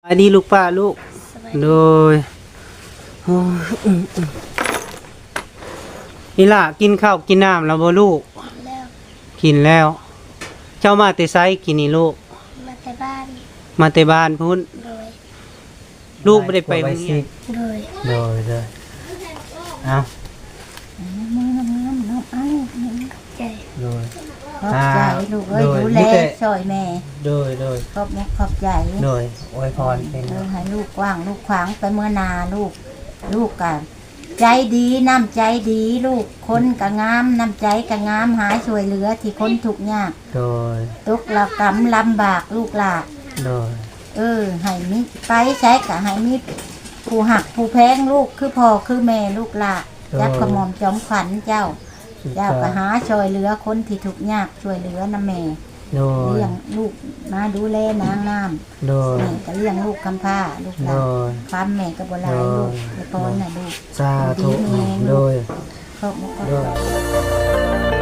ສະບາຍດີລູກປ້າລູກ. ສະບາຍດີ. ໂດຍ. ໂອ້ຍ ອືມໆ ອີ່ຫຼ້າກິນເຂົ້າກິນນ້ຳແລ້ວບໍ່ລູກ? ກິນແລ້ວ. ກິນແລ້ວ. ເຈົ້າມາແຕ່ໃສກີ້ນີ້ລູກ? ມາແຕ່ບ້ານ. ມາແຕ່ບ້ານພຸ້ນ? ໂດຍ. ລູກບໍ່ໄດ້ໄປໂຮງຮຽນ? ໂດຍ. ໂດຍ ໂດຍ. ເອົາ ໃຈ. ໂດຍ. ຂອບໃຈລູກເອີຍ ໂດຍ ດູແລ ມີແຕ່ ຊ່ອຍແມ່. ໂດຍ ໂດຍ. ຂອບມຸກຂອບໃຈ. ໂດຍ. ອວຍພອນເປັນ ເອີ ໃຫ້ລູກກວ້າງລູກຂວາງໄປເມືອໜ້າລູກ. ລູກກະໃຈດີ ນ້ຳໃຈດີລູກ. ຄົນກະງາມ ນ້ຳໃຈກະງາມ ຫາຊ່ວຍເຫຼືອທີ່ຄົນທຸກຍາກ. ໂດຍ. ຕົກລະກຳລຳບາກລູກຫຼ້າ. ໂດຍ. ເອີ ໃຫ້ມີ ໄປໃສກະໃຫ້ມີຜູ້ຮັກຜູ້ແພງລູກ ຄືພໍ່ຄືແມ່ລູກຫຼ້າ. ໂດຍ. ຈັບຂະໝອມຈອມຂວັນເຈົ້າ. ເຈົ້າກະຫາຊ່ອຍເຫຼືອຄົນທີ່ທຸກຍາກ ຊ່ວຍເຫຼືອນຳແມ່. ໂດຍ. ລ້ຽງລູກມາດູແລນາງນ້ຳ. ໂດຍ. ແມ່ກະລ້ຽງລູກກຳພ້າລູກຫຼ້າ. ໂດຍ. ຄວາມແມ່ກະບໍ່ຫຼາຍລູກ. ໂດຍ. ອວຍພອນໃຫ້ລູກ ສາທຸ. ດີມີແຮງ. ໂດຍ. ຂອບຄຸນ. ໂດຍ. ສະບາຍ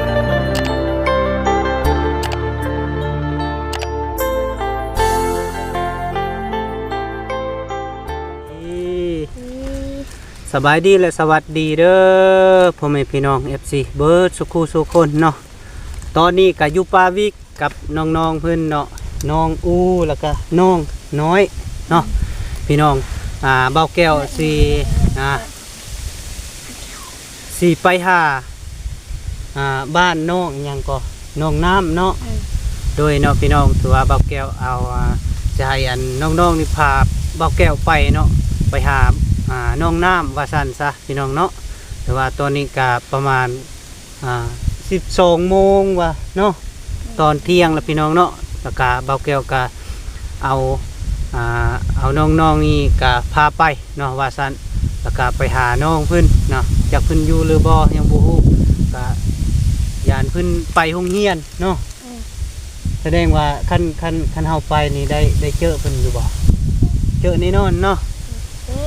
ດີ ສະບາຍດີ ແລະ ສະຫວັດດີເດີ ພໍ່ແມ່ພີ່ນ້ອງ ເອັຟຊີ ເບິດສູ່ຄູ່ສູ່ຄົນເນາະ. ຕອນນີ້ກະຢູ່ປ່າວິກ ກັບນ້ອງໆເພິ່ນເນາະ ນ້ອງອູ ແລ້ວກະນ້ອງນ້ອຍເນາະ ພີ່ນ້ອງ. ອ່າ ບ່າວແກ້ວຊິ ອ່າ ຊິໄປຫາ ອ່າ ບ້ານນ້ອງຫຍັງກໍ ນ້ອງນ້ຳເນາະ. ອືມ ໂດຍເນາະ ພີ່ນ້ອງ ຖືວ່າບ່າວແກ້ວເອົາ ອ່າ ຈະໃຫ້ອັນນ້ອງໆນີ້ພາບ່າວແກ້ວໄປເນາະ ໄປຫາ ອ່າ ນ້ອງນ້ຳວ່າຊັ້ນຊະ ພີ່ນ້ອງເນາະ. ແຕ່ວ່າຕອນນີ້ກະປະມານ ອ່າ ສິບສອງໂມງວ່າເນາະ ອືມ ຕອນທ່ຽງລະພີ່ນ້ອງເນາະ. ແລ້ວກະບ່າວແກ້ວກະເອົາ ອ່າ ເອົານ້ອງໆນີ້ກະພາໄປເນາະວ່າຊັ້ນ. ແລ້ວກະໄປຫານ້ອງເພິ່ນເນາະ ຈັກເພິ່ນຢູ່ຫຼືບໍ່ຍັງບໍ່ຮູ້ ກະຢ້ານເພິ່ນໄປໂຮງຮຽນເນາະ. ອືມ ສະແດງວ່າຄັນ ຄັນ ຄັນເຮົາໄປນີ້ໄດ້ ໄດ້ເຈີເພິ່ນຢູ່ບໍ່? ເຈີແນ່ນອນເນາະ. ເອີ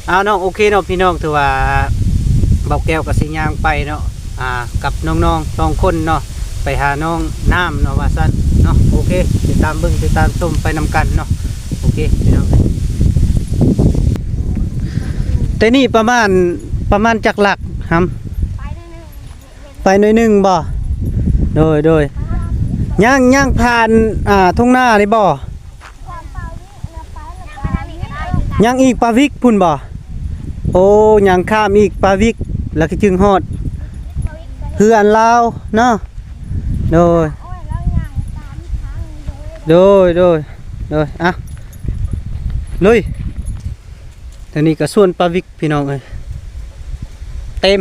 ເອົາເນາະ ໂອເຄເນາະ ພີ່ນ້ອງ ຖືວ່າບ່າວແກ້ວກະຊິຍ່າງໄປເນາະ ອ່າ ກັບນ້ອງໆສອງຄົນເນາະ ໄປຫານ້ອງນ້ຳເນາະວ່າຊັ້ນເນາະ. ໂອເຄ ຕິດຕາມເບິ່ງ ຕິດຕາມຊົມໄປນຳກັນເນາະ. ໂອເຄ ພີ່ນ້ອງ ແຕ່ນີ້ປະມານ ປະມານຈັກຫຼັກຫຳ? ໄປໜ້ອຍໜຶ່ງບໍ່? ໂດຍ ໂດຍ. ຍ່າງ ຍ່າງຜ່ານ ອ່າ ທົ່ງນານີ້ບໍ່? ຍັງອີກປາວິກພຸ້ນບໍ່? ໂອ້ ຍັງຂ້າມອີກປາວິກ ແລ້ວກະຈຶ່ງຮອດເຮືອນລາວເນາະ. ໂດຍ ໂດຍ ໂດຍ ໂດຍ. ອ່ະ ລຸຍ. ຕອນນີ້ກະສວນປາວິກ ພີ່ນ້ອງເອີຍ ເຕັມ.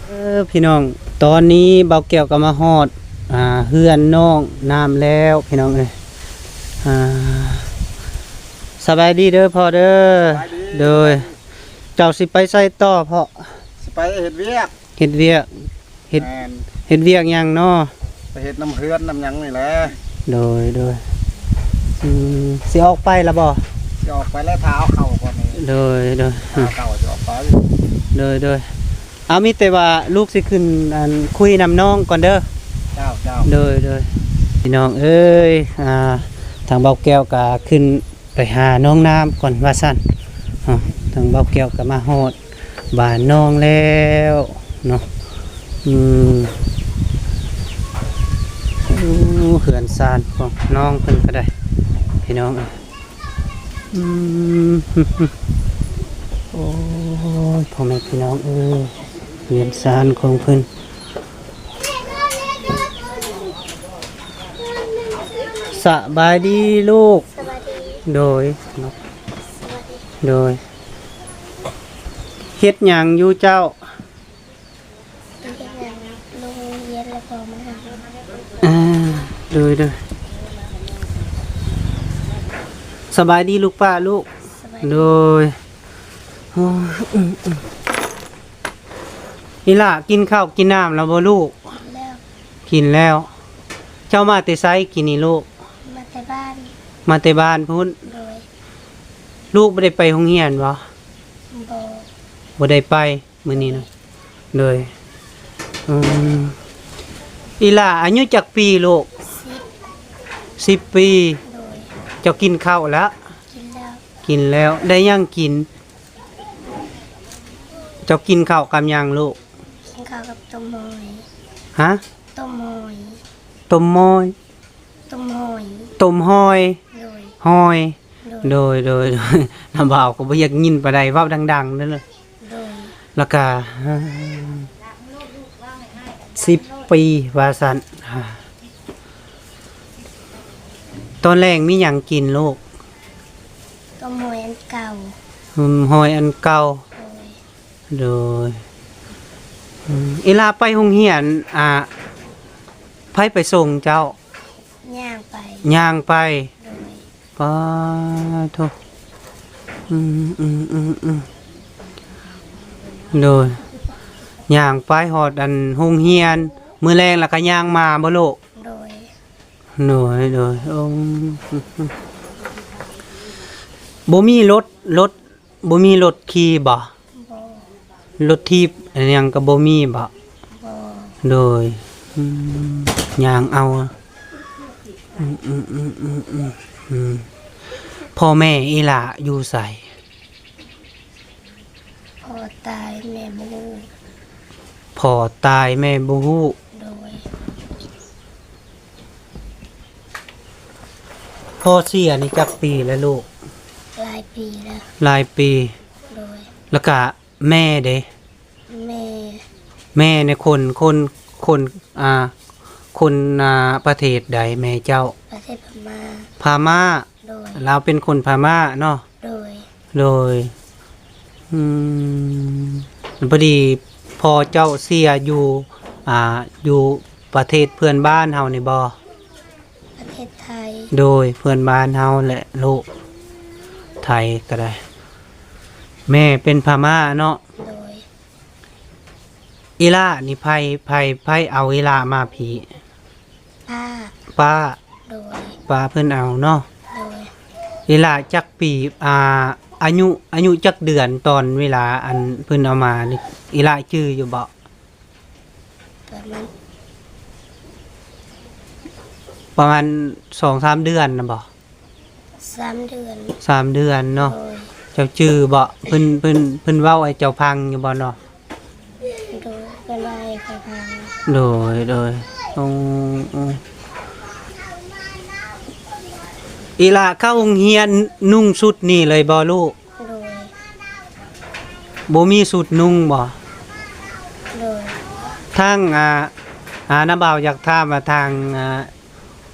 ເອີ ພີ່ນ້ອງ ຕອນນີ້ບ່າວແກ້ວກະມາຮອດ ອ່າ ເຮືອນນ້ອງນ້ຳແລ້ວ ພີ່ນ້ອງເອີຍ. ອ່າ ສະບາຍດີເດີພໍ່ເດີ. ສະບາຍດີ. ໂດຍ. ເຈົ້າຊິໄປໃສຕໍ່ພໍ່? ຊິໄປເຮັດວຽກ. ເຮັດວຽກ. ເຮັດ ແມ່ນ ເຮັດວຽກຫຍັງເນາະ? ໄປເຮັດນຳເຮືອນນຳຫຍັງນີ້ແຫຼະ. ໂດຍ ໂດຍ. ອືມ ຊິອອກໄປລະບໍ່? ຊິອອກໄປແລ້ວ ຖ້າເອົາເຂົ້າກ່ອນນີ້. ໂດຍ ໂດຍ. ຖ້າເອົາເຂົ້າຊິອອກໄປ. ໂດຍ ໂດຍ. ເອົາ ມີແຕ່ວ່າລູກຊິຂຶ້ນ ອັນ ຄຸຍນຳນ້ອງກ່ອນເດີ. ເຈົ້າ ເຈົ້າ. ໂດຍ ໂດຍ. ພີ່ນ້ອງເອີຍ ອ່າ ທາງບ່າວແກ້ວກະຂຶ້ນ ໄປຫານ້ອງນ້ຳກ່ອນວ່າຊັ້ນເນາະ. ທາງບ່າວແກ້ວກະມາຮອດບ້ານນ້ອງແລ້ວເນາະ. ອືມ ໂອ້ ເຮືອນຊານຂອງນ້ອງເພິ່ນກະໄດ້ ພີ່ນ້ອງເອີຍ. ອືມ ໂອ້ຍ ພໍ່ແມ່ພີ່ນ້ອງເອີຍ ເຮືອນຊານຂອງເພິ່ນ. ສະບາຍດີລູກ. ສະບາຍດີ. ໂດຍ ສະບາຍດີ. ໂດຍ. ເຮັດຫຍັງຢູ່ເຈົ້າ? ເຮັດຫຍັງ? ລົງໂຮງຮຽນແລ້ວພໍ່ມາຫາ. ອ່າ ໂດຍ ໂດຍ. ສະບາຍດີລູກປ້າລູກ. ສະບາຍດີ. ໂດຍ. ໂອ້ຍ ອືມໆ. ອີ່ຫຼ້າກິນເຂົ້າກິນນ້ຳແລ້ວບໍ່ລູກ? ກິນແລ້ວ. ກິນແລ້ວ. ເຈົ້າມາແຕ່ໃສກີ້ນີ້ລູກ? ມາແຕ່ບ້ານ. ມາແຕ່ບ້ານພຸ້ນ? ໂດຍ. ລູກບໍ່ໄດ້ໄປໂຮງຮຽນບໍ່? ບໍ່. ບໍ່ໄດ້ໄປມື້ນີ້ນະ? ໂດຍ. ອືມ ອີ່ຫຼ້າອາຍຸຈັກປີລູກ? ສິບ. ສິບປີ. ໂດຍ. ເຈົ້າກິນເຂົ້າແລ້ວ? ກິນແລ້ວ. ກິນແລ້ວ. ໄດ້ຫຍັງກິນ? ເຈົ້າກິນເຂົ້າກັບຫຍັງລູກ? ກິນເຂົ້າກັບຕົ້ມຫອຍ. ຮະ? ຕົ້ມຫອຍ. ຕົ້ມມອຍ? ຕົ້ມຫອຍ. ຕົ້ມຫອຍ. ໂດຍ. ຫອຍ. ໂດຍ ໂດຍ ໂດຍ ໂດຍ. ນ້າບ່າວກໍບໍ່ຢາກຍິນປານໃດ ເວົ້າດັງໆເດີ້. ໂດຍ. ແລ້ວກະ ສິບປີວ່າຊັ້ນ. ຕອນແລງມີຫຍັງກິນລູກ? ຕົ້ມຫອຍອັນເກົ່າ. ອືມ ຫອຍອັນເກົ່າ. ໂດຍ. ໂດຍ. ອືມ ອີ່ຫຼ້າໄປໂຮງຮຽນ ອ່າ ໃຜໄປສົ່ງເຈົ້າ? ຍ່າງໄປ. ຍ່າງໄປ. ໂດຍ. ປາໂທ. ອືມ ອືມ ອືມ ອືມ. ໂດຍ. ຍ່າງໄປຮອດອັນໂຮງຮຽນ ມື້ແລງແລ້ວກໍຍ່າງມາບໍ່ລູກ? ໂດຍ. ໂດຍ ໂດຍ. ໂອ້ ບໍ່ມີລົດ ລົດ ບໍ່ມີລົດຂີ່ບໍ່? ບໍ່. ລົດຖີບອີ່ຫຍັງກໍບໍ່ມີບໍ່? ບໍ່. ໂດຍ. ອືມ ຍ່າງເອົາ. ອືມ ອືມ ອືມ ອືມ ອືມ ອືມ. ພໍ່ແມ່ອີ່ຫຼ້າຢູ່ໃສ? ພໍ່ຕາຍແມ່ບໍ່ຮູ້. ພໍ່ຕາຍແມ່ບໍ່ຮູ້. ໂດຍ. ພໍ່ເສຍນີ້ຈັກປີແລ້ວລູກ? ຫຼາຍປີແລ້ວ. ຫຼາຍປີ. ໂດຍ. ແລ້ວກະແມ່ເດ? ແມ່ ແມ່ໃນຄົນ ຄົນ ຄົນ ອ່າ ຄົນ ອ່າ ປະເທດໃດແມ່ເຈົ້າ? ປະເທດພະມ້າ. ພະມ້າ. ໂດຍ. ລາວເປັນຄົນພະມ້າເນາະ? ໂດຍ. ໂດຍ. ອືມ ພໍດີພໍ່ເຈົ້າເສຍຢູ່ ອ່າ ຢູ່ປະເທດເພື່ອນບ້ານເຮົານີ້ບໍ່? ປະເທດໄທ. ໂດຍ. ເພື່ອນບ້ານເຮົາແຫຼະລູກ ໄທກໍໄດ້. ແມ່ເປັນພະມ້າເນາະ? ໂດຍ. ອີ່ຫຼ້ານີ້ໃຜ ໃຜ ໃຜເອົາອີ່ຫຼ້າມາພີ້? ປ້າ. ປ້າ. ໂດຍ. ປ້າເພິ່ນເອົາເນາະ? ໂດຍ. ອີ່ຫຼ້າຈັກປີ? ອ່າ ອາຍຸ ອາຍຸຈັກເດືອນຕອນເວລາອັນເພິ່ນເອົາມານີ້ ອີ່ຫຼ້າຈື່ຢູ່ບໍ່? ປະມານ ປະມານສອງສາມເດືອນນະບໍ່? ສາມເດືອນ. ສາມເດືອນເນາະ? ໂດຍ. ເຈົ້າຈື່ບໍ່? ເພິ່ນ ເພິ່ນ ເພິ່ນເວົ້າໃຫ້ເຈົ້າຟັງຢູ່ບໍ່ເນາະ? ໂດຍ ເພິ່ນເວົ້າໃຫ້ຂ້ອຍຟັງ. ໂດຍ ໂດຍ. ໂອ້ ໂອ້ ອີ່ຫຼ້າເຂົ້າໂຮງຮຽນນຸ່ງຊຸດນີ້ເລີຍບໍ່ລູກ? ໂດຍ. ບໍ່ມີຊຸດນຸ່ງບໍ່? ໂດຍ. ທາງ ອ່າ ອ່າ ນ້າບ່າວຢາກຖາມວ່າທາງ ອ່າ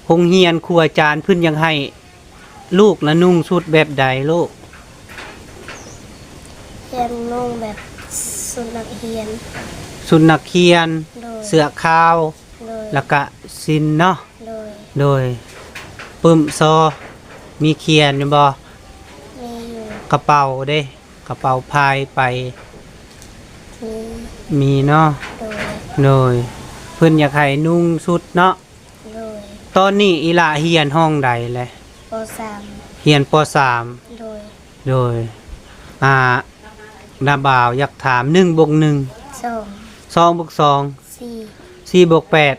ໂຮງຮຽນ ຄູອາຈານເພິ່ນຢາກໃຫ້ລູກລະນຸ່ງຊຸດແບບໃດລູກ? ຢາກນຸ່ງແບບຊຸດນັກຮຽນ. ຊຸດນັກຮຽນ. ໂດຍ. ເສື້ອຂາວ. ໂດຍ. ແລ້ວກະສິ້ນເນາະ? ໂດຍ. ໂດຍ. ປຶ້ມຊໍ ມີຂຽນຢູ່ບໍ່? ມີຢູ່. ກະເປົາເດ? ກະເປົາພາຍໄປ? ມີ. ມີເນາະ? ໂດຍ. ໂດຍ. ເພິ່ນຢາກໃຫ້ນຸ່ງຊຸດເນາະ? ໂດຍ. ຕອນນີ້ອີ່ຫຼ້າຮຽນຫ້ອງໃດແລະ? ປໍສາມ. ຮຽນປໍສາມ. ໂດຍ. ໂດຍ. ອ່າ ນ້າບ່າວຢາກຖາມ ໜຶ່ງບວກໜຶ່ງ? ສອງ. ສອງບວກສອງ? ສີ່. ສີ່ບວກແປດ?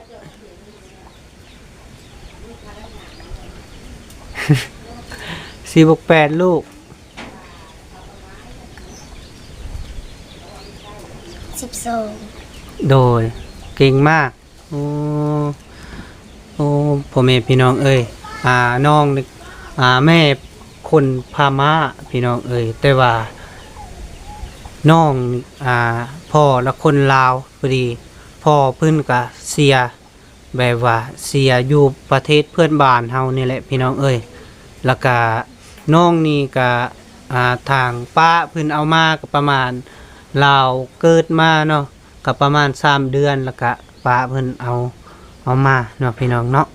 ສີ່ບວກແປດລູກ? ສິບສອງ. ໂດຍ ເກັ່ງມາກ. ໂອ້ ໂອ້ ພໍ່ແມ່ພີ່ນ້ອງເອີຍ ອ່າ ນ້ອງນີ້ ອ່າ ແມ່ຄົນພະມ້າພີ່ນ້ອງເອີຍ ແຕ່ວ່ານ້ອງ ອ່າ ພໍ່ລະຄົນລາວ ພໍດີພໍ່ເພິ່ນກະເສຍ ແບບວ່າເສຍຢູ່ປະເທດເພື່ອນບ້ານເຮົານີ້ແຫຼະພີ່ນ້ອງເອີຍ. ລະກະນ້ອງນີ້ກະ ອ່າ ທາງປ້າເພິ່ນເອົາມາກະປະມານ ລາວເກີດມາເນາະ ກະປະມານສາມເດືອນ ລະກະປ້າເພິ່ນເອົາ ເອົາມາເນາະພີ່ນ້ອງເນາະ.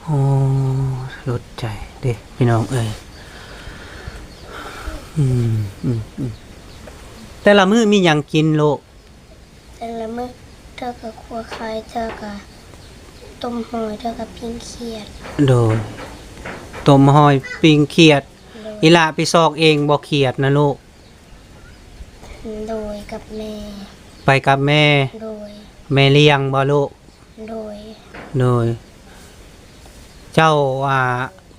ໂອ້ ຫຼຸດໃຈເດ້ພີ່ນ້ອງເອີຍ. ອືມ ອືມ ອືມ. ແຕ່ລະມື້ມີຫຍັງກິນລູກ? ແຕ່ລະມື້ ເທື່ອກະຂົ້ວໄຂ່ ເທື່ອກະຕົ້ມຫອຍ ເທື່ອກະປີ້ງຂຽດ. ໂດຍ ຕົ້ມຫອຍ ປີ້ງຂຽດ. ໂດຍ. ອີ່ຫຼ້າໄປຊອກເອງບໍ່ຂຽດນະລູກ? ໂດຍ ກັບແມ່. ໄປກັບແມ່? ໂດຍ. ແມ່ລ້ຽງບໍ່ລູກ? ໂດຍ. ໂດຍ. ເຈົ້າ ອ່າ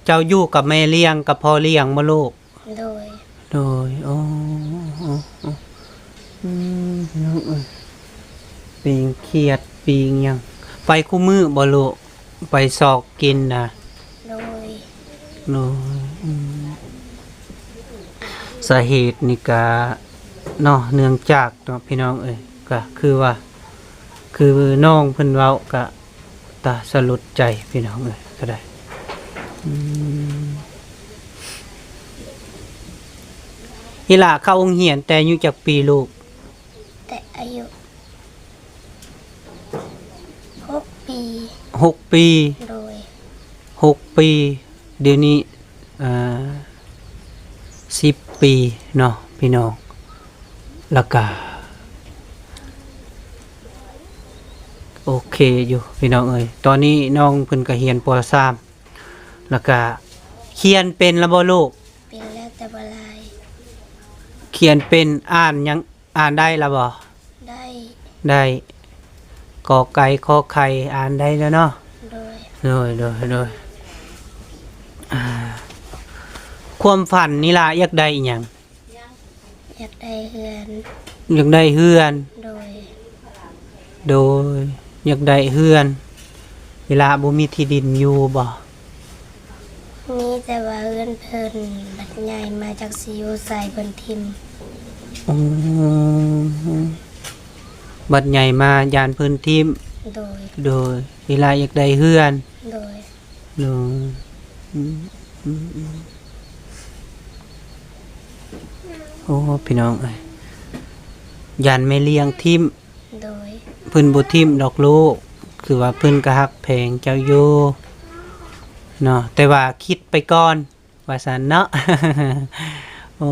ເຈົ້າຢູ່ກັບແມ່ລ້ຽງກັບພໍ່ລ້ຽງບໍ່ລູກ? ໂດຍ ໂດຍ ໂອ້ ໂອ້ ໂອ້ ອືມ ພີ່ນ້ອງເອີຍ ປີ້ງຂຽດປີ້ງຫຍັງ ໄປຄູ່ມື້ບໍ່ລູກ? ໄປຊອກກິນນະ? ໂດຍ ໂດຍ ອືມ ສາເຫດນີ້ກະເນາະ ເນື່ອງຈາກເນາະ ພີ່ນ້ອງເອີຍ ກະຄືວ່າ ຄືນ້ອງເພິ່ນເວົ້າກະຕາສະຫຼົດໃຈ ພີ່ນ້ອງເອີຍ ກະໄດ້ ອືມ ອີ່ຫຼ້າເຂົ້າໂຮງຮຽນແຕ່ອາຍຸຈັກປີລູກ? ແຕ່ອາຍຸ ຫົກປີ ຫົກປີ ໂດຍ ຫົກປີ ດຽວນີ້ ອ່າ ສິບປີເນາະ ພີ່ນ້ອງ ລະກະ ໂອເຄຢູ່ ພີ່ນ້ອງເອີຍ ຕອນນີ້ນ້ອງເພິ່ນກະຮຽນ ປໍສາມ ລະກະ ຂຽນເປັນລະບໍ່ລູກ? ເປັນແລ້ວແຕ່ບໍ່ຫຼາຍ ຂຽນເປັນ ອ່ານຍັງ ອ່ານໄດ້ລະບໍ່? ໄດ້ ໄດ້ ກ ໄກ່ ຂໍໄຂ່ ອ່ານໄດ້ແລ້ວເນາະ ໂດຍ ໂດຍ ໂດຍ ໂດຍ ອ່າ ຄວາມຝັນນີ້ລະ ຢາກໄດ້ອີ່ຫຍັງ? ຢາກໄດ້ເຮືອນ ຢາກໄດ້ເຮືອນ ໂດຍ ໂດຍ ຢາກໄດ້ເຮືອນ ອີ່ຫຼ້າບໍ່ມີທີ່ດິນຢູ່ບໍ່? ມີແຕ່ວ່າເຮືອນເພິ່ນບັດໃຫຍ່ມາຈັກຊິຢູ່ໃສເພິ່ນຖິ້ມ ອືມ ບັດໃຫຍ່ມາຢ້ານເພິ່ນຖິ້ມ ໂດຍ ໂດຍ ອີ່ຫຼ້າຢາກໄດ້ເຮືອນ ໂດຍ ໂດຍ ອືມ ອືມ ອືມ ໂອ້ ພີ່ນ້ອງເອີຍ ຢ້ານແມ່ລ້ຽງຖິ້ມ ໂດຍ ເພິ່ນບໍ່ຖິ້ມດອກລູກ ຄືວ່າເພິ່ນກະຮັກແພງເຈົ້າຢູ່ເນາະ ແຕ່ວ່າຄິດໄປກ່ອນວ່າຊັ້ນເນາະ ໂອ້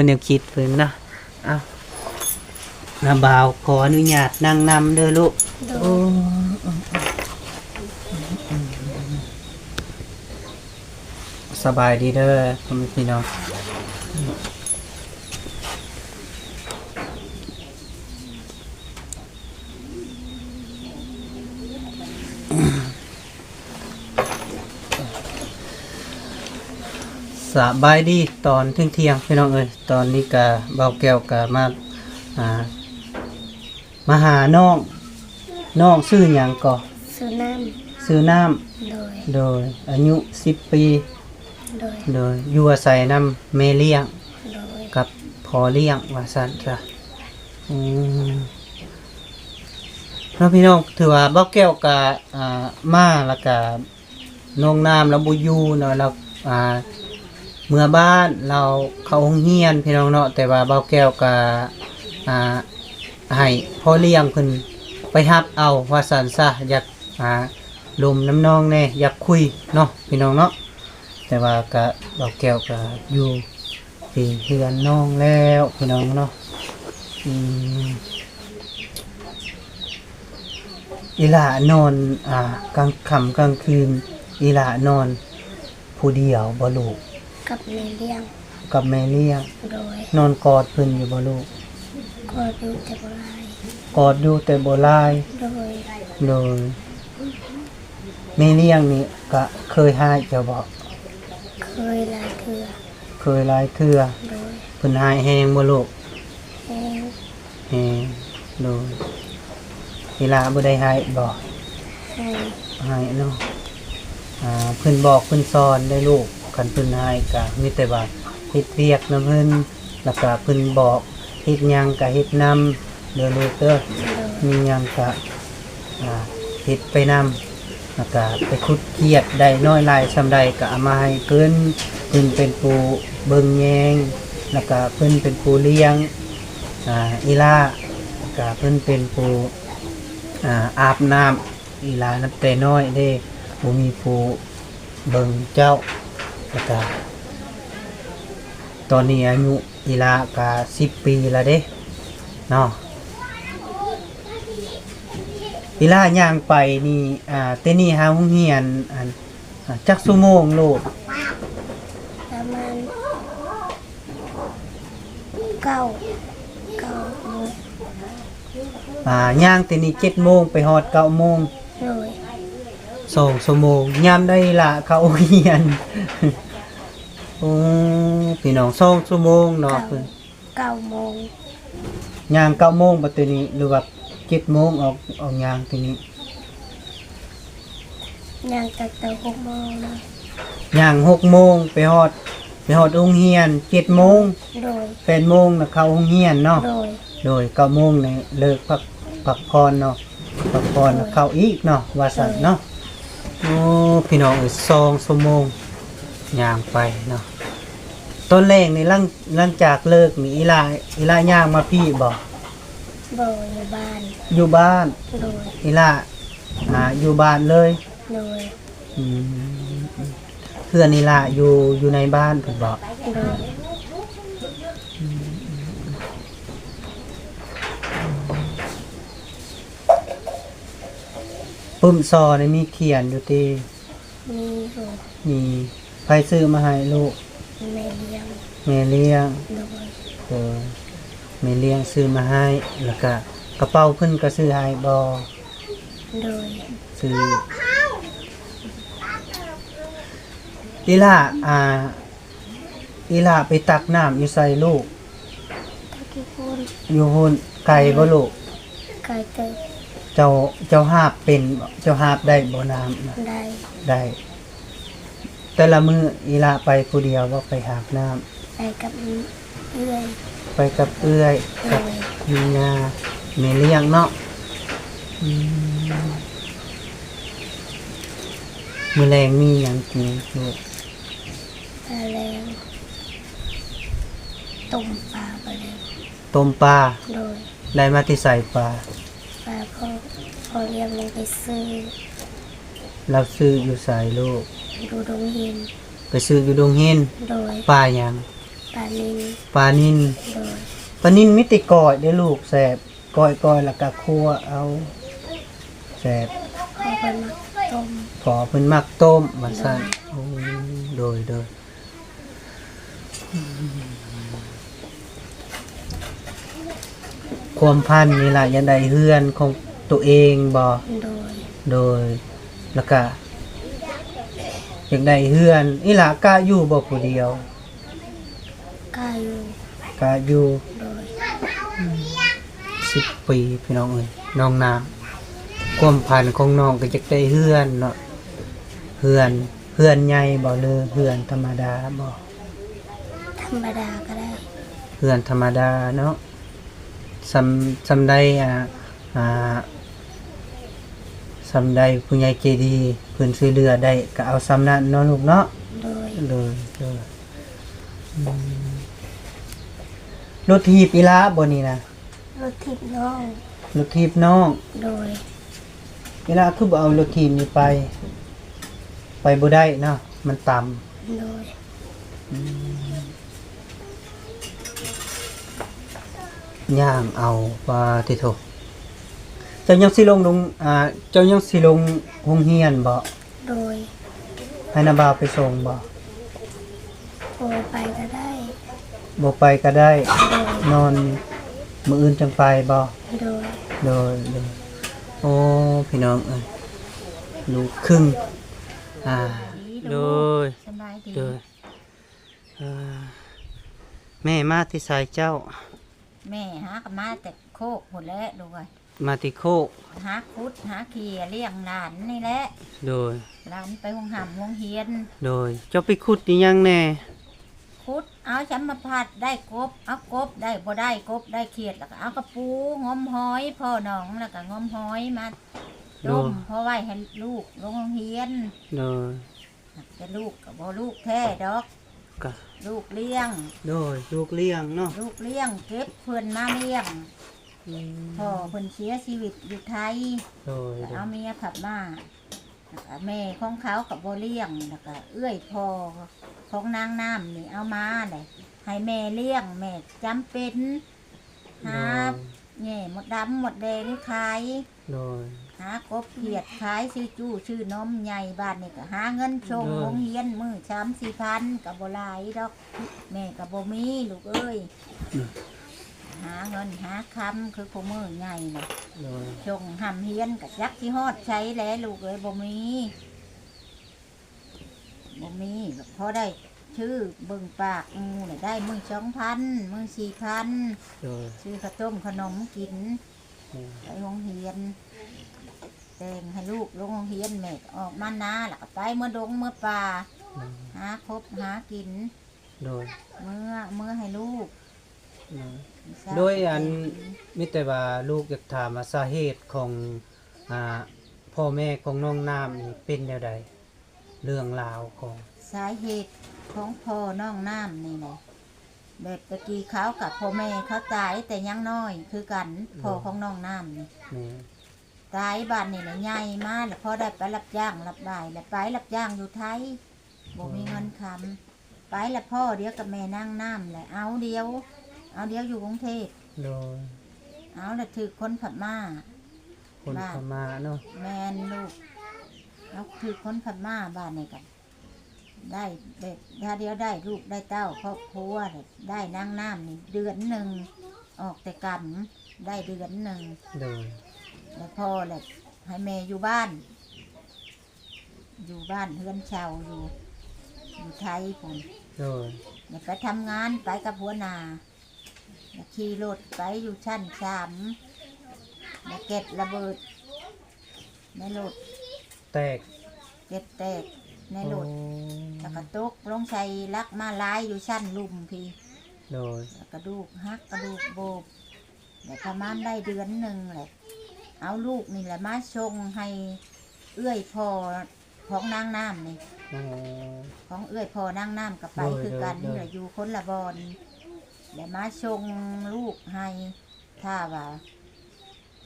ແນວຄິດເພິ່ນເນາະ ເອົ້າ ນ້າບ່າວຂໍອະນຸຍາດນັ່ງນຳເດີລູກ ໂດຍ ໂອ້ ສະບາຍດີເດີພໍ່ແມ່ພີ່ນ້ອງ ສະບາຍດີຕອນທ່ຽງໆ ພີ່ນ້ອງເອີຍ ຕອນນີ້ກະບ່າວແກ້ວກະມາ ອ່າ ມາຫານ້ອງ ນ້ອງຊື່ຫຍັງເກາະ? ຊື່ນ້ຳ ຊື່ນ້ຳ ໂດຍ ໂດຍ ອາຍຸສິບປີ ໂດຍ ໂດຍ ຢູ່ອາໄສນຳແມ່ລ້ຽງ ໂດຍ ກັບພໍ່ລ້ຽງວ່າຊັ້ນຊະ ອືມ ເນາະ ພີ່ນ້ອງ ຖືວ່າບ່າວແກ້ວກະ ອ່າ ມາລະກະ ນ້ອງນ້ຳລາວບໍ່ຢູ່ເນາະ ລາວ ອ່າ ເມືອບ້ານ ລາວເຂົ້າໂຮງຮຽນ ພີ່ນ້ອງເນາະ ແຕ່ວ່າບ່າວແກ້ວກະ ອ່າ ໃຫ້ພໍ່ລ້ຽງເພິ່ນໄປຮັບເອົາວ່າຊັ້ນຊະ ຢາກ ອ່າ ລົມນຳນ້ອງແດ່ ຢາກຄຸຍເນາະ ພີ່ນ້ອງເນາະ ແຕ່ວ່າກະ ບ່າວແກ້ວກະຢູ່ ເປັນເຮືອນນ້ອງແລ້ວ ພີ່ນ້ອງເນາະ ອືມ ອີ່ຫຼ້ານອນ ອ່າ ກາງຄ່ຳກາງຄືນ ອີ່ຫຼ້ານອນຜູ້ດຽວບໍ່ລູກ? ກັບແມ່ລ້ຽງ ກັບແມ່ລ້ຽງ ໂດຍ ນອນກອດເພິ່ນຢູ່ບໍ່ລູກ? ກອດຢູ່ແຕ່ບໍ່ຫຼາຍ ກອດຢູ່ແຕ່ບໍ່ຫຼາຍ ໂດຍ ໂດຍ ແມ່ລ້ຽງນີ້ກະເຄີຍຮ້າຍເຈົ້າບໍ່? ເຄີຍຫຼາຍເທື່ອ ເຄີຍຫຼາຍເທື່ອ ໂດຍ ເພິ່ນຮ້າຍແຮງບໍ່ລູກ? ແຮງ ແຮງ ໂດຍ ອີ່ຫຼ້າບໍ່ໄດ້ຮ້າຍບໍ່? ຮ້າຍ ຮ້າຍເນາະ ອ່າ ເພິ່ນບອກເພິ່ນສອນໄດ້ລູກ ຄັນເພິ່ນຮ້າຍກະມີແຕ່ວ່າເຮັດວຽກນຳເພິ່ນ ລະກະເພິ່ນບອກ ເຮັດຫຍັງກະເຮັດນຳເດີລູກເດີ ໂດຍ ມີຫຍັງກະ ອ່າ ເຮັດໄປນຳ ລະກະໄປຂຸດຄຽດໄດ້ນ້ອຍຫຼາຍສ່ຳໃດກະເອົາມາໃຫ້ເພິ່ນ ເພິ່ນເປັນຜູ້ເບິ່ງແຍງ ລະກະເພິ່ນເປັນຜູ້ລ້ຽງ ອ່າ ອີ່ຫຼ້າ ລະກະເພິ່ນເປັນຜູ້ ອ່າ ອາບນ້ຳ ອີ່ຫຼ້ານັບແຕ່ນ້ອຍເດ້ ບໍ່ມີຜູ້ເບິ່ງເຈົ້າ ລະກະ ຕອນນີ້ອາຍຸອີ່ຫຼ້າກະສິບປີລະເດ້ເນາະ ອີ່ຫຼ້າຍ່າງໄປນີ້ ອ່າ ແຕ່ນີ້ຫາໂຮງຮຽນ ອັນ ອ່າ ຈັກຊົ່ວໂມງລູກ? ປະມານເກົ້າ ເກົ້າໂມງ ອ່າ ຍ່າງແຕ່ນີ້ເຈັດໂມງ ໄປຮອດເກົ້າໂມງ ໂດຍ ສອງຊົ່ວໂມງ ຍາມໃດລະເຂົ້າໂຮງຮຽນ? ໂອ້ ພີ່ນ້ອງ ສອງຊົ່ວໂມງເນາະ. ເກົ້າ ເກົ້າໂມງ ຍ່າງເກົ້າໂມງບໍ່ ໂຕນີ້ ຫຼືວ່າເຈັດໂມງອອກ ອອກຍ່າງໂຕນີ້? ຍ່າງຕັ້ງແຕ່ຫົກໂມງເນາະ. ຍ່າງຫົກໂມງໄປຮອດ ໄປຮອດໂຮງຮຽນເຈັດໂມງ. ໂດຍ. ແປດໂມງນະເຂົ້າໂຮງຮຽນເນາະ. ໂດຍ. ໂດຍ ເກົ້າໂມງນີ້ເລີກພັກ ພັກຜ່ອນເນາະ ພັກຜ່ອນ ໂດຍ ເຂົ້າອີກເນາະ ວ່າຊັ້ນເນາະ. ໂດຍ. ໂອ້ ພີ່ນ້ອງເອີຍ ສອງຊົ່ວໂມງຍ່າງໄປເນາະ. ຕອນແລງນີ້ ຫຼັງ ຫຼັງຈາກເລີກນີ້ ອີ່ຫຼ້າ ອີ່ຫຼ້າຍ່າງມາພີ້ບໍ່? ບໍ່ ຢູ່ບ້ານ. ຢູ່ບ້ານ. ໂດຍ. ອີ່ຫຼ້າ ອ່າ ຢູ່ບ້ານເລີຍ. ໂດຍ. ອືມ ເຮືອນນີ້ລະ ຢູ່ ຢູ່ໃນບ້ານພຸ້ນບໍ? ໂດຍ. ອືມ ປຶ້ມຊໍນີ້ມີຂຽນຢູ່ຕິ? ມີຢູ່. ມີ. ໃຜຊື້ມາໃຫ້ລູກ? ແມ່ລ້ຽງ. ແມ່ລ້ຽງ. ໂດຍ. ເອີ ແມ່ລ້ຽງຊື້ມາໃຫ້ ແລ້ວກະກະເປົາເພິ່ນກະຊື້ໃຫ້ບໍ່? ໂດຍ. ຊື້. ອີ່ຫຼ້າ ອ່າ ອີ່ຫຼ້າໄປຕັກນ້ຳຢູ່ໃສລູກ? ຕັກຢູ່ພຸ້ນ. ຢູ່ພຸ້ນ. ໄກບໍ່ລູກ? ໄກເຕີບ. ເຈົ້າ ເຈົ້າຫາບເປັນບໍ່? ເຈົ້າຫາບໄດ້ບໍ່ນ້ຳນະ? ໄດ້. ໄດ້. ແຕ່ລະມື້ອີ່ຫຼ້າໄປຜູ້ດຽວບໍ່ ໄປຫາບນ້ຳ? ໄປກັບເອື້ອຍ. ໄປກັບເອື້ອຍ. ໂດຍ. ກັບແມ່ຍ່າ ແມ່ລ້ຽງເນາະ. ອືມ ມື້ແລງມີຫຍັງກິນລູກ? ມື້ແລງ ຕົ້ມປາມື້ແລງ. ຕົ້ມປາ. ໂດຍ. ໄດ້ມາແຕ່ໃສປາ? ປາພໍ່ ພໍ່ລ້ຽງລົງໄປຊື້. ລາວຊື້ຢູ່ໃສລູກ? ຢູ່ດົງເຫັນ. ໄປຊື້ຢູ່ດົງເຫັນ. ໂດຍ. ປາຫຍັງ? ປານິນ. ປານິນ. ໂດຍ. ປານິນມີແຕ່ກ້ອຍເດ້ລູກ ແຊບ ກ້ອຍໆ ແລ້ວກະຂົ້ວເອົາ ແຊບ. ພໍ່ເພິ່ນມັກຕົ້ມ. ພໍ່ເພິ່ນມັກຕົ້ມວ່າຊັ້ນ. ໂດຍ. ໂອ້ ໂດຍ ໂດຍ. ຄວາມຝັນນີ້ລະ ຢາກໄດ້ເຮືອນຂອງໂຕເອງບໍ່? ໂດຍ. ໂດຍ. ແລ້ວກະຢາກໄດ້ເຮືອນ. ອີ່ຫຼ້າກະຢູ່ບໍ່ຜູ້ດຽວ? ກະຢູ່. ກະຢູ່. ໂດຍ. ອືມ ສິບປີ ພີ່ນ້ອງເອີຍ ນ້ອງນ້ຳ ຄວາມຝັນຂອງນ້ອງກະຢາກໄດ້ເຮືອນເນາະ. ເຮືອນ ເຮືອນໃຫຍ່ບໍ່ ຫຼືເຮືອນທຳມະດາບໍ່? ທຳມະດາກະໄດ້. ເຮືອນທຳມະດາເນາະ. ສ່ຳ ສ່ຳໃດ ອ່າ ອ່າ ສ່ຳໃດຜູ້ໃຫຍ່ໃຈດີເພິ່ນຊ່ວຍເຫຼືອໄດ້ກະເອົາສ່ຳນັ້ນເນາະລູກເນາະ. ໂດຍ. ໂດຍ ໂດຍ. ອືມ ລົດຖີບອີ່ຫຼ້າບໍ່ນີ້ນະ? ລົດຖີບນ້ອງ. ລົດຖີບນ້ອງ. ໂດຍ. ອີ່ຫຼ້າຄືບໍ່ເອົາລົດຖີບນີ້ໄປ? ໄປບໍ່ໄດ້ເນາະ ມັນຕ່ຳ. ໂດຍ. ອືມ ຍ່າງເອົາ. ປາຕິໂທ ເຈົ້າຍັງຊິລົງໂຮງ ອ່າ ເຈົ້າຍັງຊິລົງໂຮງຮຽນບໍ່? ໂດຍ. ໃຫ້ນ້າບ່າວໄປສົ່ງບໍ່? ບໍ່ໄປກະໄດ້. ບໍ່ໄປກະໄດ້. ໂດຍ. ນອນ ມື້ອື່ນຈັ່ງໄປບໍ່? ໂດຍ. ໂດຍ ໂດຍ. ໂອ້ ພີ່ນ້ອງເອີຍ ລູກຄຶ່ງ. ອ່າ ໂດຍ. ສະບາຍດີ. ໂດຍ. ເອີ ແມ່ມາແຕ່ໃສເຈົ້າ? ແມ່ຫາກະມາແຕ່ໂຄກພຸ້ນແຫຼະລູກເອີຍ. ມາແຕ່ໂຄກ. ຫາຂຸດຫາເຂ້ຍລ້ຽງຫຼານນີ້ແຫຼະ. ໂດຍ. ຫຼານໄປໂຮງຮ່ຳໂຮງຮຽນ. ໂດຍ. ເຈົ້າໄປຂຸດອີ່ຫຍັງແດ່? ຂຸດເອົາຊຳມະພັດ ໄດ້ກົບ ເອົາກົບ ໄດ້ບໍ່ໄດ້ກົບໄດ້ຂຽດ ແລ້ວກະເອົາກະປູ ງົມຫອຍ ພໍໜອງ ແລ້ວກະງົມຫອຍມາ ໂດຍ ຕົ້ມ ພໍໄວ້ໃຫ້ລູກລົງໂຮງຮຽນ. ໂດຍ. ແຕ່ລູກກະບໍ່ລູກແທ້ດອກ ກະລູກລ້ຽງ. ໂດຍ. ລູກລ້ຽງເນາະ. ລູກລ້ຽງ ເກັບເພິ່ນມາລ້ຽງ. ອືມ ພໍ່ເພິ່ນເສຍຊີວິດຢູ່ໄທ. ໂດຍ. ແລ້ວເອົາເມຍພັດມາ ແລ້ວກະແມ່ຂອງເຂົາກະບໍ່ລ້ຽງ ແລ້ວກະເອື້ອຍພໍ່ຂອງນາງນ້ຳນີ້ເອົາມາແຫຼະ ໃຫ້ແມ່ລ້ຽງ ແມ່ຈຳເປັນ ຫາ ໂດຍ ແຫຍ່ມົດດຳມົດແດງຂາຍ. ໂດຍ. ຫາກົບຂຽດຂາຍ ຊື້ຈູ້ຊື້ນົມໃຫຍ່ ບາດນີ້ກະຫາເງິນສົ່ງ ໂດຍ ໂຮງຮຽນມື້ສາມສີ່ພັນ ກະບໍ່ຫຼາຍດອກ ແມ່ກະບໍ່ມີລູກເອີຍ. ອືມ ຫາເງິນຫາຄຳຄືຄູ່ມື້ໃຫຍ່ນະ. ໂດຍ. ສົ່ງຮ່ຳຮຽນກະຈັກຊິຮອດໃສແຫຼະລູກເອີຍ ບໍ່ມີ. ມີ ພໍໄດ້ຊື້ເບິ່ງປາກໝູ່ ໄດ້ມື້ສອງພັນ ມື້ສີ່ພັນ ໂດຍ ຊື້ເຂົ້າຕົ້ມຂະໜົມກິນ ໂດຍ ໄປໂຮງຮຽນ ແຕ່ງໃຫ້ລູກລົງໂຮງຮຽນ ແມ່ກໍອອກມານາ ແລ້ວກໍໄປເມືອດົງເມືອປ່າ ໂດຍ ຫາຄົບຫາກິນ ໂດຍ ເມືອ ເມືອໃຫ້ລູກ ໂດຍ ໂດຍອັນ ມີແຕ່ວ່າລູກຢາກຖາມວ່າສາເຫດຂອງ ອ່າ ພໍ່ແມ່ຂອງນ້ອງນ້ຳນີ້ເປັນແນວໃດ? ເລື່ອງລາວຂອງ ສາເຫດຂອງພໍ່ນ້ອງນ້ຳນີ້ແຫຼະ ແບບແຕ່ກີ້ເຂົາກັບພໍ່ແມ່ເຂົາຕາຍແຕ່ຍັງນ້ອຍຄືກັນ ໂດຍ ພໍ່ຂອງນ້ອງນ້ຳນີ້ ແມ່ນ ຕາຍບາດນີ້ແຫຼະ ໃຫຍ່ມາແລ້ວພໍໄດ້ໄປຮັບຈ້າງຮັບບາຍ ແລ້ວໄປຮັບຈ້າງຢູ່ໄທ ບໍ່ມີເງິນຄຳ ໄປແລ້ວພໍດຽວກັບແມ່ນາງນ້ຳແຫຼະ ເອົາດຽວ ເອົາດຽວຢູ່ກຸງເທບ ໂດຍ ເອົາແລ້ວຖືກຄົນພະມ້າ ຄົນພະມ້າເນາະ ແມ່ນລູກ ເອົາຖືກຄົນພະມ້າ ບາດນີ້ກໍໄດ້ແບບຖ້າດຽວໄດ້ລູກໄດ້ເຕົ້າຄອບຄົວ ໄດ້ນາງນ້ຳນີ້ເດືອນໜຶ່ງ ອອກແຕ່ກຳໄດ້ເດືອນໜຶ່ງ ໂດຍ ແລ້ວພໍແລ້ວໃຫ້ແມ່ຢູ່ບ້ານ ຢູ່ບ້ານເຮືອນເຊົ່າຢູ່ ຢູ່ໄທພຸ້ນ ໂດຍ ແລ້ວໄປທຳງານໄປກັບຫົວໜ້າ ແລ້ວຂີ່ລົດໄປຢູ່ຊັ້ນສາມ ແລ້ວເກັດລະເບີດໃນລົດ ແຕກ ເກັດແຕກໃນລົດ ໂອ້ ແລ້ວກໍຕົກລົງໃສ່ຫຼັກມ້າລາຍຢູ່ຊັ້ນລຸ່ມພີ້ ໂດຍ ແລ້ວກະດູກຫັກກະດູກໂບກ ແລ້ວປະມານໄດ້ເດືອນໜຶ່ງແຫຼະ ເອົາລູກນີ້ແຫຼະມາສົ່ງໃຫ້ເອື້ອຍພໍ່ຂອງນາງນ້ຳນີ້ ໂອ້ ຂອງເອື້ອຍພໍ່ນາງນ້ຳກໍໄປ ໂດຍ ຄືກັນ ໂດຍ ແລ້ວຢູ່ຄົນລະບ່ອນ ແລ້ວມາສົ່ງລູກໃຫ້ ຖ້າວ່າ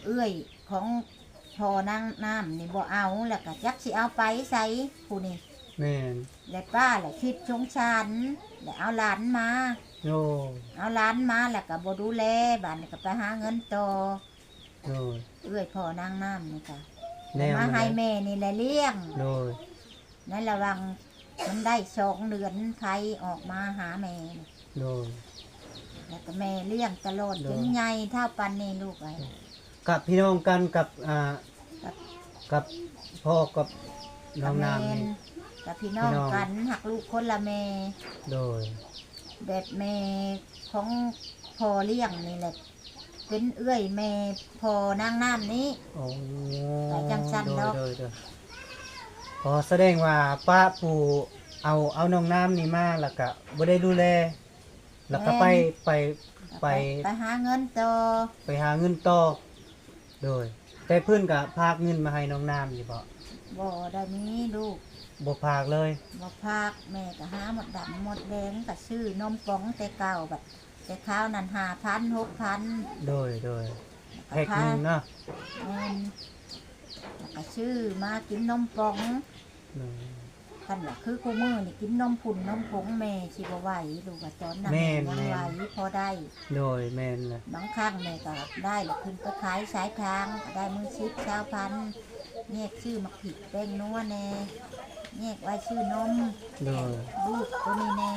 ເອື້ອຍຂອງພໍ່ນາງນ້ຳນີ້ບໍ່ເອົາ ແລ້ວກໍຈັກຊິເອົາໄປໃສຜູ້ນີ້ ແມ່ນ ແລະປ້າລະຄິດສົງສານ ແລະເອົາຫຼານມາ ໂອ້ ເອົາຫຼານມາແລ້ວກໍບໍ່ດູແລ ບາດນີ້ກໍໄປຫາເງິນຕໍ່ ໂດຍ ເອື້ອຍພໍ່ນາງນ້ຳນີ້ກະ ແນວ ມາໃຫ້ແມ່ນີ້ແຫຼະລ້ຽງ ໂດຍ ໃນລະຫວ່າງມັນໄດ້ສອງເດືອນໄຂ້ອອກມາຫາແມ່ ໂດຍ ແລ້ວກໍແມ່ລ້ຽງຕະຫຼອດ ໂດຍ ຈົນໃຫຍ່ເທົ່າປານນີ້ລູກເອີຍ ກັບພີ່ນ້ອງກັນກັບ ອ່າ ກັບ ກັບພໍ່ກັບນ້ອງນ້ຳນີ້ ກໍພີ່ນ້ອງກັນ ຮັກລູກຄົນລະແມ່ ໂດຍ ແບບແມ່ຂອງພໍ່ລ້ຽງນີ້ແຫຼະ ເປັນເອື້ອຍແມ່ພໍ່ນາງນ້ຳນີ້ ໂອ້ ໄປຈັ່ງຊັ້ນດອກ ໂດຍ ໂດຍ ໂດຍ ອໍ ສະແດງວ່າປ້າຜູ້ເອົາ ເອົານ້ອງນ້ຳນີ້ມາ ແລ້ວກະບໍ່ໄດ້ດູແລ ແລ້ວກະໄປ ແມ່ນ ໄປ ໄປ ໄປຫາເງິນຕໍ່ ໄປຫາເງິນຕໍ່ ໂດຍ ແຕ່ເພິ່ນກະພາກເງິນມາໃຫ້ນ້ອງນ້ຳຢູ່ບໍ່? ບໍ່ໄດ້ມີລູກ ບໍ່ພາກເລີຍ ບໍ່ພາກ ແມ່ກະຫາໝົດດຳໝົດແດງ ກະຊື້ນົມປອງແຕ່ເກົ່າ ບັດ ແຕ່ຄາວນັ້ນຫ້າພັນ ຫົກພັນ ໂດຍ ໂດຍ ແພັກໜຶ່ງເນາະ ແມ່ນ ແລ້ວກໍຊື້ມາກິນນົມປອງ ໂດຍ ຄັນວ່າຄືຄູ່ມື້ນີ້ກິນນົມພຸ້ນນົມຜົງ ແມ່ຊິບໍ່ໄຫວ ລູກວ່າຕອນນັ້ນ ແມ່ນ ຍັງໄຫວ ແມ່ນ ພໍໄດ້ ໂດຍ ແມ່ນລະ ບາງຄັ້ງແມ່ກໍໄດ້ແລ້ວຂຶ້ນໄປຂາຍສາຍທາງ ກໍໄດ້ມື້ສິບ ຊາວພັນ ແຍກຊື້ໝາກພິກແປ້ງນົວແດ່ ແຍກໄວ້ຊື້ນົມ ໂດຍ ແຍກລູກໂຕນີ້ແດ່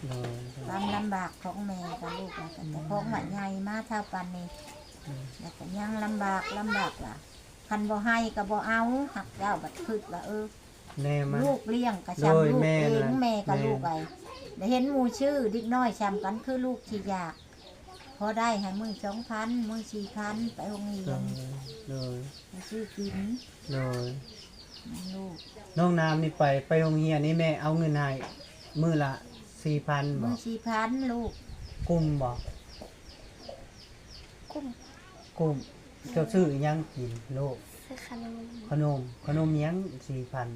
ໂດຍ ຄວາມລຳບາກຂອງແມ່ກັບລູກ ແລ້ວກໍ ອືມ ແຕ່ຂອງວ່າໃຫຍ່ມາເທົ່າປານນີ້ ໂດຍ ແລ້ວກໍຍັງລຳບາກ ລຳບາກວ່າ ຄັນບໍ່ໃຫ້ກໍບໍ່ເອົາ ຫາກເຈົ້າບັດຄິດວ່າ ເອີ ແນວມັນ ລູກລ້ຽງກໍຊ່ຳ ໂດຍ ລູກເອງ ແມ່ນລະ ແມ່ກໍ ແມ່ນ ລູກໄອ້ ແລ້ວເຫັນໝູ່ຊື້ ເດັກນ້ອຍຊ່ຳກັນຄືລູກຊິຢາກ ພໍໄດ້ໃຫ້ມື້ສອງພັນ ມື້ສີ່ພັນ ໄປໂຮງຮຽນ ໂດຍ ໂດຍ ໃຫ້ຊື້ກິນ ໂດຍ ນ້ອງນ້ຳນີ້ໄປ ໄປໂຮງຮຽນນີ້ແມ່ເອົາເງິນໃຫ້ມື້ລະສີ່ພັນບໍ່? ມື້ສີ່ພັນລູກ ກຸ້ມບໍ່? ກຸ້ມ ກຸ້ມ ເຈົ້າຊື້ອີ່ຫຍັງກິນລູກ? ຊື້ຂະໜົມ ຂະໜົມ ຂະໜົມຫຍັງສີ່ພັນ?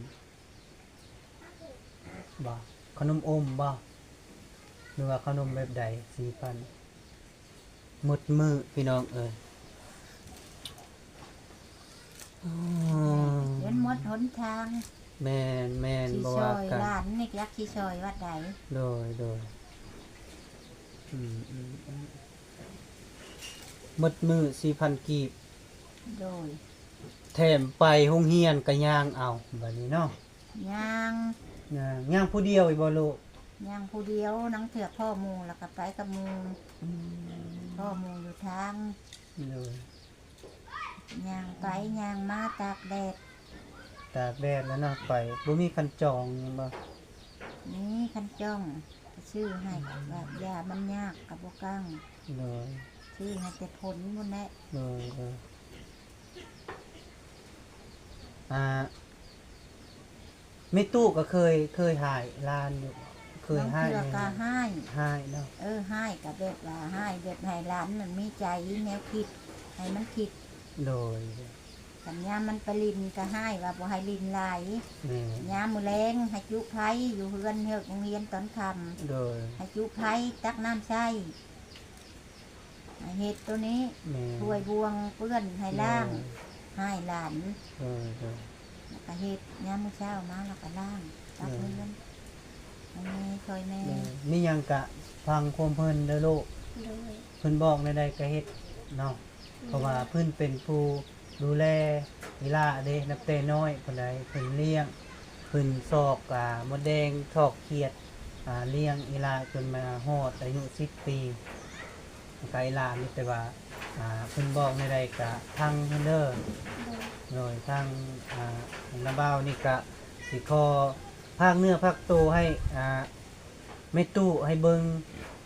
ບໍ່ ຂະໜົມອົມບໍ່ ຫຼືວ່າຂະໜົມແບບໃດ ສີ່ພັນ ໝົດມື້ພີ່ນ້ອງເອີຍ ໂອ້ ເງິນໝົດຫົນທາງ ແມ່ນໆ ບໍ່ວ່າກັນ ຊິຊ່ອຍຫຼານນີ້ ຈັກຊິຊ່ອຍວັດໃດ ໂດຍ ໂດຍ ອືມໆໆ ໝົດມື້ສີ່ພັນກີບ ໂດຍ ແຖມໄປໂຮງຮຽນກໍຍ່າງເອົາ ບາດນີ້ເນາະ ຍ່າງ ຍ່າງ ຍ່າງຜູ້ດຽວອີກບໍ່ລູກ? ຍ່າງຜູ້ດຽວ ລາງເທື່ອພໍ້ໝູ່ ແລ້ວກໍໄປກັບໝູ່ ອືມ ພໍ້ໝູ່ຢູ່ທາງ ໂດຍ ຍ່າງໄປຍ່າງມາຕາກແດດ ຕາກແດດແລ້ວເນາະ ໄປ ບໍ່ມີຄັນຈອງແມ່ນບໍ່? ນີ້ຄັນຈ້ອງຊື້ໃຫ້ ວ່າຢາມັນຍາກກໍບໍ່ກັ້ງ ໂດຍ ຊື້ໃຫ້ແຕ່ຜົນພຸ້ນແຫຼະ ໂດຍ ໂດຍ ອ່າ ແມ່ຕູ້ກໍເຄີຍ ເຄີຍຮ້າຍຫຼານຢູ່ ເຄີຍຮ້າຍ ບາງເທື່ອກໍຮ້າຍ ຮ້າຍເນາະ ເອີ ຮ້າຍກໍແບບວ່າຮ້າຍແບບໃຫ້ຫຼານນັ້ນມີໃຈແນວຄິດ ໃຫ້ມັນຄິດ ໂດຍ ຄັນຍາມມັນໄປຫຼິ້ນກໍຮ້າຍວ່າບໍ່ໃຫ້ຫຼິ້ນຫຼາຍ ແມ່ນ ຍາມມື້ແລງໃຫ້ຈຸໄຟ ຢູ່ເຮືອນເລີກໂຮງຮຽນຕອນຄ່ຳ ໂດຍ ໃຫ້ຈຸໄຟ ຕັກນ້ຳໃຊ້ ໃຫ້ເຮັດໂຕນີ້ ແມ່ນ ຖ້ວຍບ່ວງເປື້ອນໃຫ້ລ້າງ ໂດຍ ໃຫ້ຫຼານ ໂດຍ ໂດຍ ແລ້ວກໍເຮັດ ຍາມມື້ເຊົ້າມາແລ້ວກໍລ້າງ ຕັກ ໂດຍ ເຮືອນ ໃຫ້ແມ່ ຊ່ອຍແມ່ ໂດຍ ມີຫຍັງກະຟັງຄວາມເພິ່ນເດີລູກ ໂດຍ ເພິ່ນບອກແນວໃດກະເຮັດເນາະ ໂດຍ ເພາະວ່າເພິ່ນເປັນຜູ້ ດູແລອີ່ຫຼ້າເດ້ ນັບແຕ່ນ້ອຍພຸ້ນໃດ ເພິ່ນລ້ຽງ ເພິ່ນຊອກ ອ່າ ມົດແດງ ຊອກຂຽດ ອ່າ ລ້ຽງອີ່ຫຼ້າຈົນມາຮອດອາຍຸສິບປີ ກະອີ່ຫຼ້າມີແຕ່ວ່າ ອ່າ ເພິ່ນບອກແນວໃດກະຟັງເພິ່ນເດີ ໂດຍ ໂດຍ ທາງ ອ່າ ນ້າບ່າວນີ້ກະຊິຂໍຝາກເນື້ອຝາກໂຕໃຫ້ ອ່າ ແມ່ຕູ້ໃຫ້ເບິ່ງ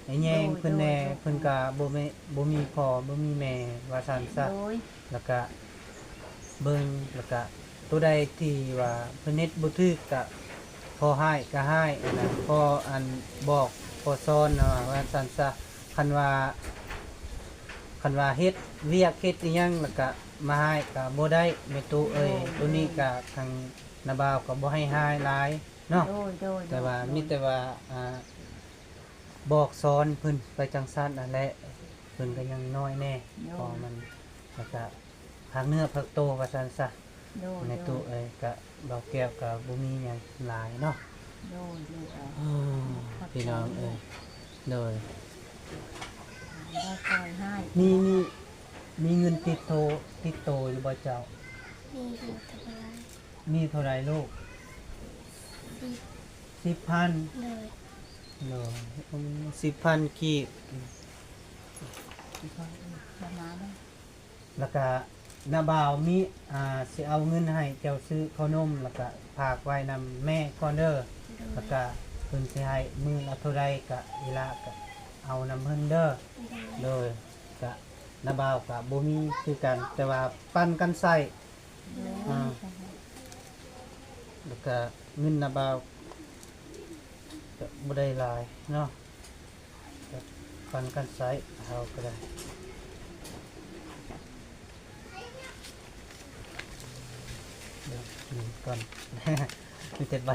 ໃຫ້ແຍງ ໂດຍ ເພິ່ນແດ່ ໂດຍ ເພິ່ນກະບໍ່ມີ ບໍ່ມີພໍ່ບໍ່ມີແມ່ວ່າຊັ້ນຊະ ໂດຍ ແລ້ວກະເບິ່ງ ແລ້ວກະໂຕໃດທີ່ວ່າເພິ່ນເຮັດບໍ່ຖືກກະ ພໍຮ້າຍກະຮ້າຍ ອັນນັ້ນ ພໍ ອັນ ບອກ ພໍສອນ ວ່າຊັ້ນຊະ ຄັນວ່າ ຄັນວ່າເຮັດວຽກເຮັດອີ່ຫຍັງ ແລ້ວກະມາຮ້າຍກະບໍ່ໄດ້ ແມ່ຕູ້ເອີຍ ໂດຍ ໂຕນີ້ກະທາງນ້າບ່າວກະບໍ່ໃຫ້ຮ້າຍຫຼາຍ ເນາະ ໂດຍ ໂດຍ ແຕ່ວ່າ ໂດຍ ມີແຕ່ວ່າ ອ່າ ບອກສອນເພິ່ນໄປຈັ່ງຊັ້ນຫັ້ນແຫຼະ ເພິ່ນກໍຍັງນ້ອຍແດ່ ໂດຍ ພໍມັນ ແລ້ວກະຝາກເນື້ອຝາກໂຕວ່າຊັ້ນຊະ ໂດຍ ແມ່ຕູ້ເອີຍ ກະບ່າວແກ້ວກະບໍ່ມີຫຍັງຫຼາຍເນາະ ໂດຍ ໂດຍ ໂອ້ ຂອບໃຈ ພີ່ນ້ອງເອີຍ ໂດຍ ບໍ່ຄ່ອຍຮ້າຍ ມີ ມີ ມີເງິນຕິດໂຕ ຕິດໂຕຢູ່ບໍ່ເຈົ້າ? ມີຢູ່ ແຕ່ບໍ່ຫຼາຍ ມີເທົ່າໃດລູກ? ສິບ ສິບພັນ ໂດຍ ໂດຍ ອືມ ສິບພັນກີບ ປະມານນັ້ນ ແລ້ວກະນ້າບ່າວມີ ອ່າ ຊິເອົາເງິນໃຫ້ເຈົ້າຊື້ເຂົ້າໜົມ ແລ້ວກະຝາກໄວ້ນຳແມ່ກ່ອນເດີ ໂດຍ ແລ້ວກະເພິ່ນຊິໃຫ້ມື້ລະເທົ່າໃດກະອີ່ຫຼ້າກະເອົານຳເພິ່ນເດີ ໂດຍ ໂດຍ ກະນ້າບ່າວກະບໍ່ມີຄືກັນ ແຕ່ວ່າປັນກັນໃຊ້ ໂດຍ ອ່າ ແລ້ວກະເງິນນ້າບ່າວກະບໍ່ໄດ້ຫຼາຍເນາະ ກະປັນກັນໃຊ້ ເຮົາກະໄດ້ ດຽວ ນີ້ກ່ອນ ມີແຕ່ໃບ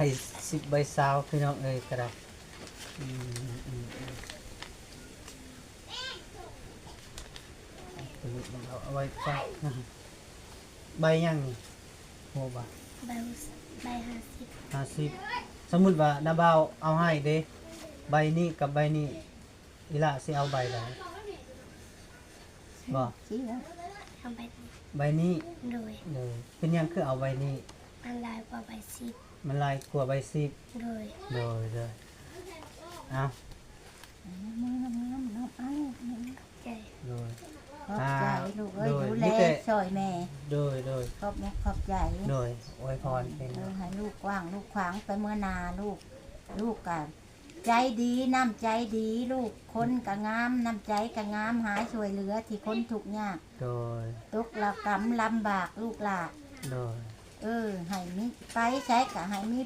ສິບໃບຊາວ ພີ່ນ້ອງເອີຍ ກະໄດ້ ອືມ ອືມ ອືມ ໂຕນີ້ເອົາໄວ້ໃຊ້ ໃບຫຍັງນີ້? ຮູ້ບໍ່? ໃບ ໃບຫ້າສິບ ຫ້າສິບ ສົມມຸດວ່ານ້າບ່າວເອົາໃຫ້ເດ້ ໃບນີ້ກັບໃບນີ້ ອີ່ຫຼ້າຊິເອົາໃບໃດ? ບໍ່ ຊິເອົາໃບນີ້ ໃບນີ້ ໂດຍ ໂດຍ ເປັນຫຍັງຄືເອົາໃບນີ້? ມັນຫຼາຍກວ່າໃບສິບ ມັນຫຼາຍກວ່າໃບສິບ ໂດຍ ໂດຍ ໂດຍ ເອົາ ໃຈ ໂດຍ ຂອບໃຈ ອ່າ ລູກເອີຍ ໂດຍ ດູແລ ມີແຕ່ ຊ່ອຍແມ່ ໂດຍ ໂດຍ ຂອບມຸກຂອບໃຈ ໂດຍ ອວຍພອນເປັນ ເອີ ໃຫ້ລູກກວ້າງລູກຂວາງໄປເມືອໜ້າ ລູກ ລູກກະໃຈດີ ນ້ຳໃຈດີ ລູກ ຄົນກະງາມ ນ້ຳໃຈກະງາມ ຫາຊ່ວຍເຫຼືອທີ່ຄົນທຸກຍາກ ໂດຍ ຕົກລະກຳລຳບາກ ລູກຫຼ້າ ໂດຍ ເອີ ໃຫ້ມີ ໄປໃສກະໃຫ້ມີ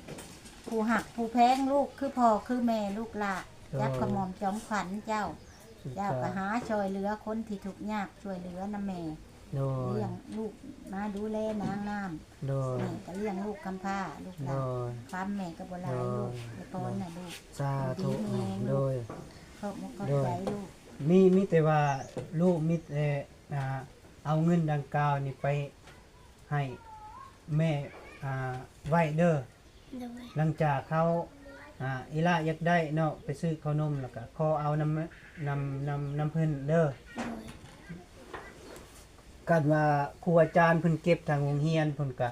ຜູ້ຮັກຜູ້ແພງ ລູກຄືພໍ່ຄືແມ່ ລູກຫຼ້າ ໂດຍ ຈັບຂະໝອມຈອມຂວັນເຈົ້າ ເຈົ້າກະຫາຊ່ວຍເຫຼືອຄົນທີ່ທຸກຍາກ ຊ່ວຍເຫຼືອນຳແມ່ ໂດຍ ລ້ຽງລູກມາດູແລນາງນ້ຳ ໂດຍ ແມ່ກະລ້ຽງລູກກຳພ້າ ລູກຫຼ້າ ໂດຍ ຄວາມແມ່ກະບໍ່ຫຼາຍ ໂດຍ ລູກ ອວຍພອນນະລູກ ສາທຸ ຢູ່ດີມີແຮງ ໂດຍ ຂອບມຸກຂອບໃຈ ໂດຍ ລູກ ມີ ມີແຕ່ວ່າລູກມີແຕ່ ອ່າ ເອົາເງິນດັ່ງກ່າວນີ້ໄປ ໃຫ້ແມ່ ອ່າ ໄວ້ເດີ ໂດຍ ຫຼັງຈາກເຮົາ ອ່າ ອີ່ຫຼ້າຢາກໄດ້ເນາະ ໄປຊື້ເຂົ້າໜົມ ແລ້ວກະຂໍເອົານຳ ນຳ ນຳ ນຳເພິ່ນເດີ ໂດຍ ຄັນວ່າຄູອາຈານເພິ່ນເກັບທາງໂຮງຮຽນ ເພິ່ນກະ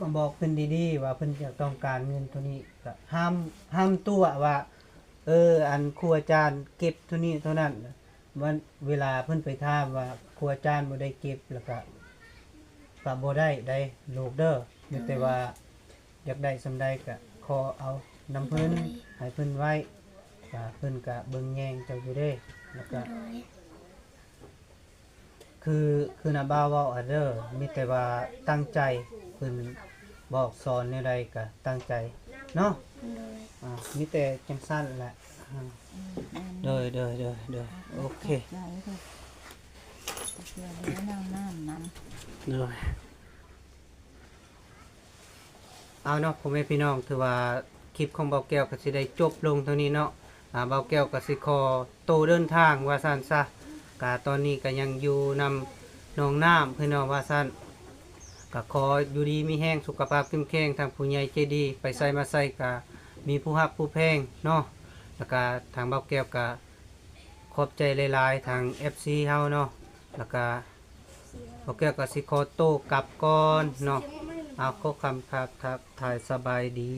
ມາບອກເພິ່ນດີໆ ວ່າເພິ່ນຢາກຕ້ອງການເງິນໂຕນີ້ ກະຫ້າມ ຫ້າມຕົວະວ່າ ເອີ ອັນຄູອາຈານເກັບເທົ່ານີ້ເທົ່ານັ້ນ ເວລາເພິ່ນໄປຖາມວ່າຄູອາຈານບໍ່ໄດ້ເກັບ ແລ້ວກະ ກະບໍ່ໄດ້ໃດ໋ລູກເດີ ມີແຕ່ວ່າຢາກໄດ້ສ່ຳໃດກະຂໍເອົາ ນຳເພິ່ນ ໃຫ້ເພິ່ນໄວ້ ກະເພິ່ນກະເບິ່ງແຍງເຈົ້າຢູ່ເດ້ ແລ້ວກະ ໂດຍ ຄື ຄືນ້າບ່າວເວົ້າຫັ້ນເດີ ມີແຕ່ວ່າຕັ້ງໃຈ ເພິ່ນບອກສອນແນວໃດກະຕັ້ງໃຈເນາະ ໂດຍ ອ່າ ມີແຕ່ຈັ່ງຊັ້ນແຫຼະ ອ່າ ໂດຍ ໂດຍ ໂດຍ ໂດຍ ໂອເຄ ໂດຍ ເອົາເນາະ ພໍ່ແມ່ພີ່ນ້ອງ ຖືວ່າຄລິບຂອງບ່າວແກ້ວກໍຊິໄດ້ຈົບລົງເທົ່ານີ້ເນາະ ອ່າ ບ່າວແກ້ວກໍຊິຂໍໂຕເດີນທາງວ່າຊັ້ນຊະ ກະຕອນນີ້ກໍຍັງຢູ່ນຳນ້ອງນ້ຳເພິ່ນເນາະວ່າຊັ້ນ ກໍຂໍຢູ່ດີມີແຮງ ສຸຂະພາບເຂັ້ມແຂງ ທາງຜູ້ໃຫຍ່ໃຈດີ ໄປໃສມາໃສກໍມີຜູ້ຮັກຜູ້ແພງເນາະ ແລ້ວກະທາງບ່າວແກ້ວກໍຂອບໃຈຫຼາຍໆ ທາງເອັຟຊີເຮົາເນາະ ແລ້ວກະບ່າວແກ້ວກໍຊິຂໍໂຕກັບກ່ອນເນາະ ເອົາ ຂໍຄຳທັກທາຍສະບາຍດີ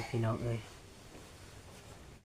ພີ່ນ້ອງເອີຍ.